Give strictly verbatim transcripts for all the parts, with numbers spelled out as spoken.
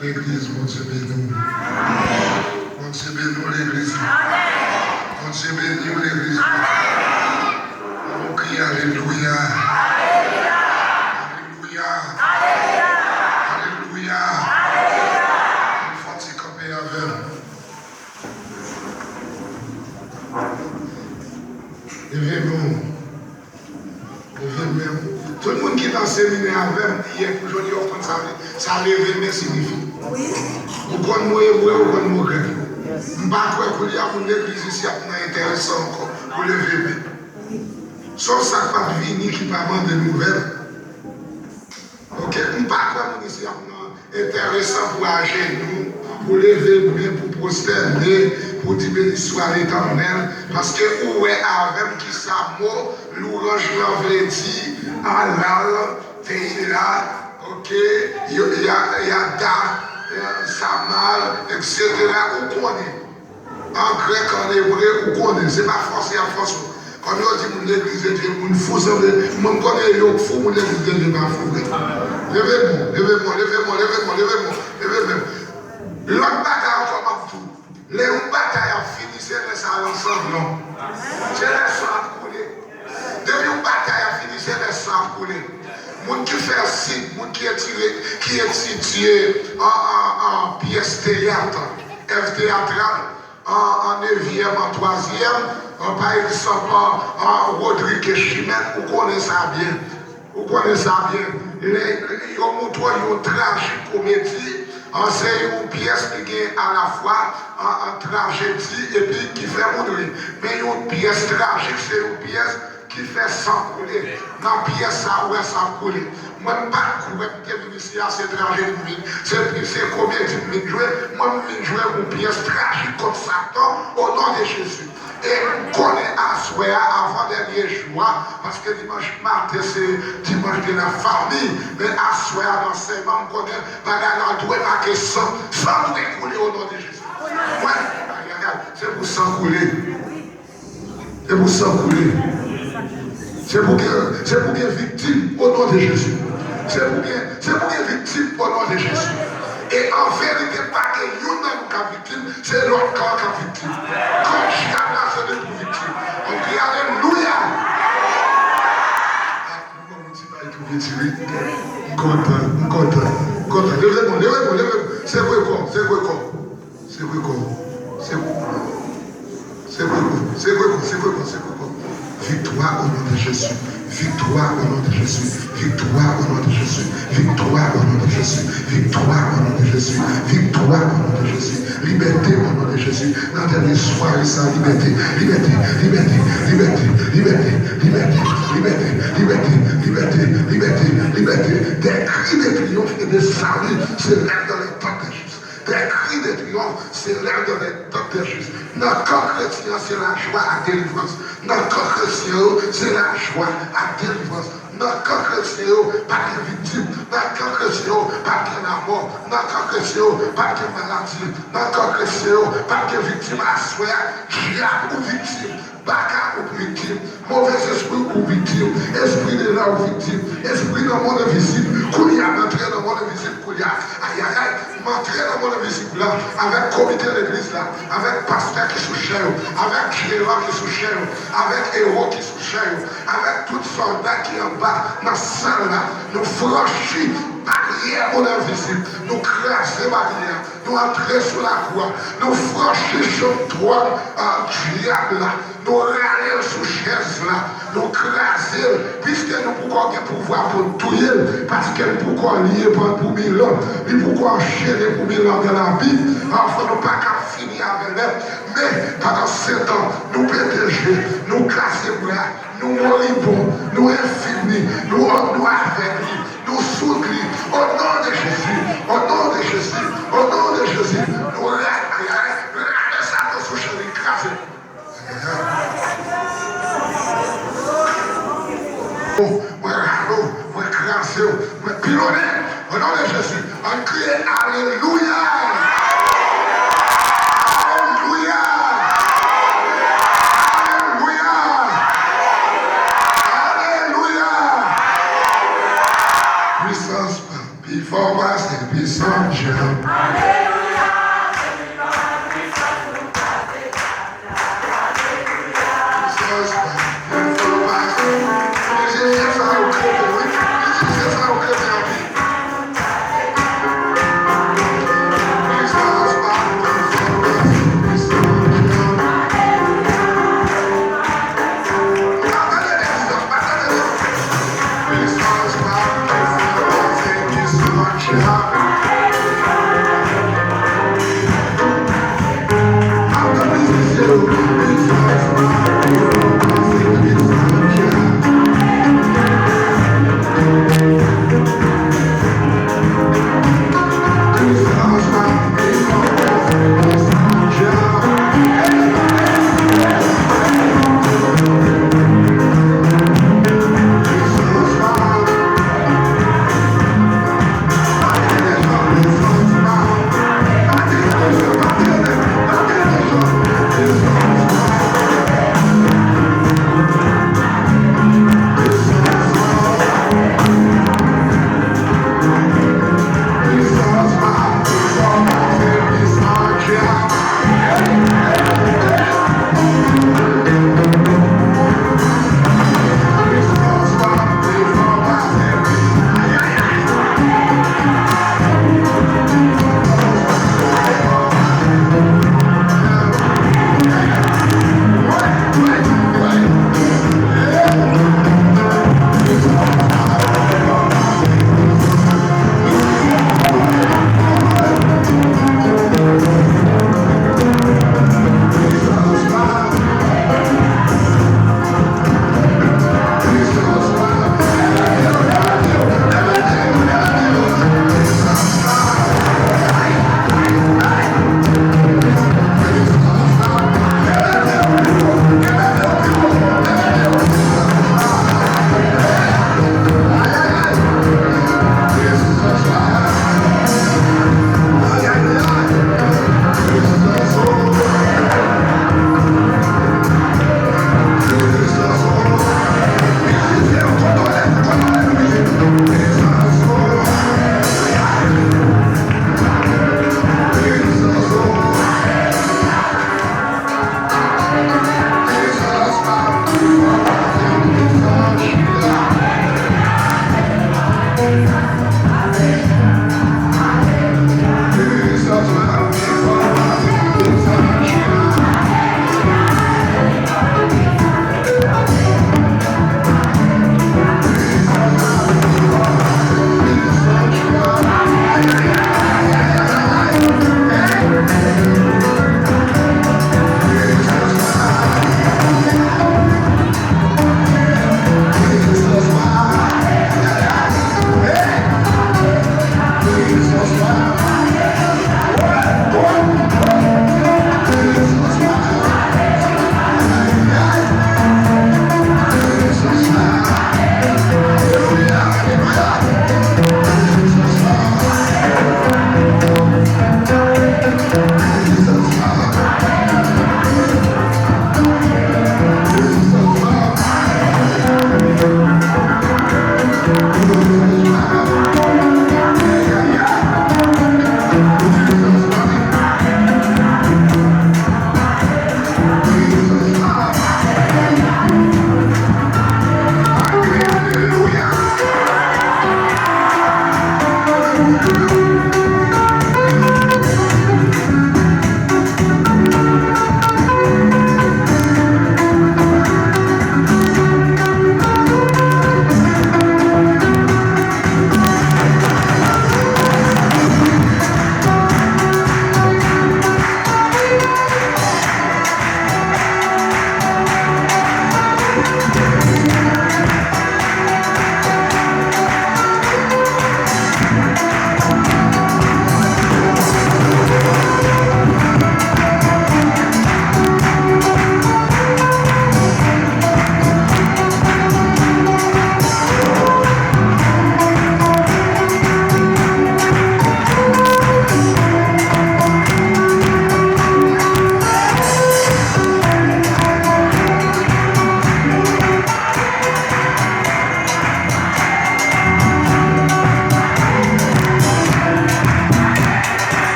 Legliz, Bondye beni w. Bondye beni w, legliz. Bondye beni w, legliz. Ann nou kriye alelouya. Alelouya. Alelouya. Ann fè yon ti kanpe avè m. Leve men w. Leve men w. Tout moun ki nan seminè avè m yè kou jodi, yo konn sa, sa leve men siyifi. Ou konn mo ebre, ou konn mo grèk. M pa kwè kounye a moun legliz isi ap nan enterese ankò pou leve men. Sòf sa k pa t vini ki pa mande nouvèl. Oke, m pa kwè moun isi ap nan enterese pou ajenou, pou leve men, pou pwostène, pou di, Beni swa Letènèl, paske ou wè avè m kisa mo lwanj lan vle di, Alal, Teila, oke, Yo- Ya- Yada, eh, Samal, etsetera. Ou konnen. An grèk, an ebre, ou konnen, se pa fòse y ap fòse w. Kòm yo di moun legliz de Dye, moun fou, sanble, mwen m konnen yo k fou, moun legliz de Dye pa fou vre. Leve men w, leve men w, leve men w, leve men w, leve men w, leve men w. Lòt bagay ankò m ap di w, lè yon batay ap fini, se lè sa yo an sanblan. Se lè san ap koule. Depi yon batay ap fini, se lè san ap koule. Moun ki fè sid, moun ki etire, ki etidye an, an, an pyès teyat, èv teyatral, an, an nevyèm, an twazyèm, an, pa egzanp, an, an Rodrigues Chimène, ou konnen sa byen. Ou konnen sa byen. Lè yo montre w yon trajikomedi, an, se yon pyès ki gen alafwa, an, an trajedi epi ki fè moun ri. Men yon pyès trajik, se yon pyès ki fè san koule. Nan pyès sa, ou wè san koule. Mwen, m pa t kwè m te vin isi a, se trajedi m vin, se, se komedi m vin jwe. Mwen, m vin jwe yon pyès trajik kont Satan, o non de Jezi. E m konnen aswè a, avan dènye jou a, paske dimanch maten se dimanch de la famille, men aswè a nan ansèyman, m konnen bagay la dwe make san. San dwe koule o non de Jezi. Mwen, ayayay, se pou san koule. Se pou san koule. Se pou gen, se pou gen viktim o non de Jezi. Se pou gen, se pou gen viktim o non de Jezi. E an verite, pa gen youn nan nou k ap viktim, se lòt kan k ap viktim. Kan dyab la se li pou viktim. Ann kriye alelouya! Ah, nou ban m yon ti bay tou piti, wi. M kontan, m kontan, m kontan. Leve men w, leve men w, leve men w. Sekwe kò w, sekwe kò w. Sekwe kò w. Sekwe kò w. Sekwe kò w. Sekwe kò w. Sekwe kò w. Sekwe kò w. Viktwa o non de Jezi. Viktwa o non de Jezi. Viktwa o non de Jezi. Viktwa o non de Jezi. Viktwa o non de Jezi. Viktwa o non de Jezi. Libète o non de Jezi. Nan dènye sware sa, libète. Libète. Libète. Des cris de triomphe et de salut s'élèvent dans les tentes des justes. Des cris de triomphe s'élèvent dans les tentes des justes. Nan kan kretyen an, se lajwa ak delivrans. Nan kan kretyen yo, se lajwa ak delivrans. Nan kan kretyen yo, pa gen viktim. Nan kan kretyen yo, pa gen lanmò. Nan kan kretyen yo, pa gen maladi. Nan kan kretyen yo, pa gen viktim. Aswè a, dyab ou viktim. Baka ou viktim, movèzespri ou viktim, espri de la ou viktim, espri nan mond envizib, kounye a m antre nan mond envizib kounye a. Ayayay, m antre nan mond envizib la, avèk komite legliz la, avèk pastè ki sou chè yo, avèk jeran ki sou chè yo, avèk ewo ki sou chè yo, avèk tout sòlda ki anba nan sal la, nou franchi baryè mond envizib, nou kraze baryè a. Nou antre sou lakou a, nou franchi chanm twòn a dyab la, nou rale l sou chèz la, nou kraze l, piske nou poko gen pouvwa pou n touye l, paske l poko lye pran pou mil an, li poko anchene pou mil an nan labim, anfen nou pa ka fini avè l nèt. Men, pandansetan, nou pete je, nou kraze bra, nou moribon, nou enfini, nou, nou avèg li, nou soud li. O non de Jezi, o non de Jezi, o non de Jezi, nou ra-, ra-, rale Satan sou cheri, kraze. Mwen rale w, mwen kraze w, mwen pilonnen. O non de Jezi, ann kriye alelouya! Alelouya! Alelouya! Alelouya! Pwisans pa m. Pi fò pase piston djab. Alelouya, Senyè, pi fò pase djab la. Alelouya. Piston djab, pi fò pase. Mizisyen sa yo krete, wi. Mizisyen sa yo krete anpil.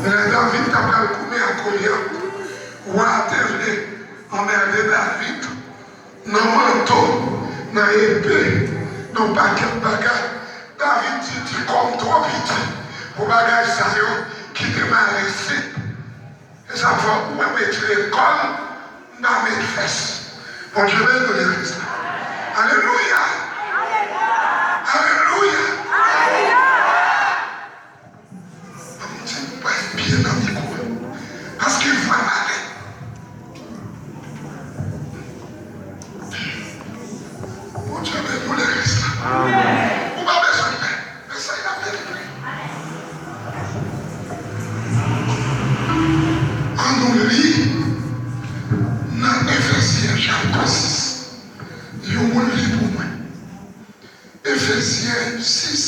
Lè David t ap pral goumen ak Golyat, wa a te vle anmède David nan manto, nan epe, nan yon pakèt bagay. David di, "Ti kò m twò piti pou bagay sa yo, kite m ale senp." E sa fè ou wè m retire kò m, m pa met vès. Bondye beni nou legliz la. Alelouya! Alelouya! An m di m pral byen nan mikwo a. Paske vwa m ale. Bondye beni nou legliz la. Ou pa bezwen pè. Mesaj la beni vre. An nou li nan Efezyen chapit sis. Yon moun li pou mwen. Efezyen sis,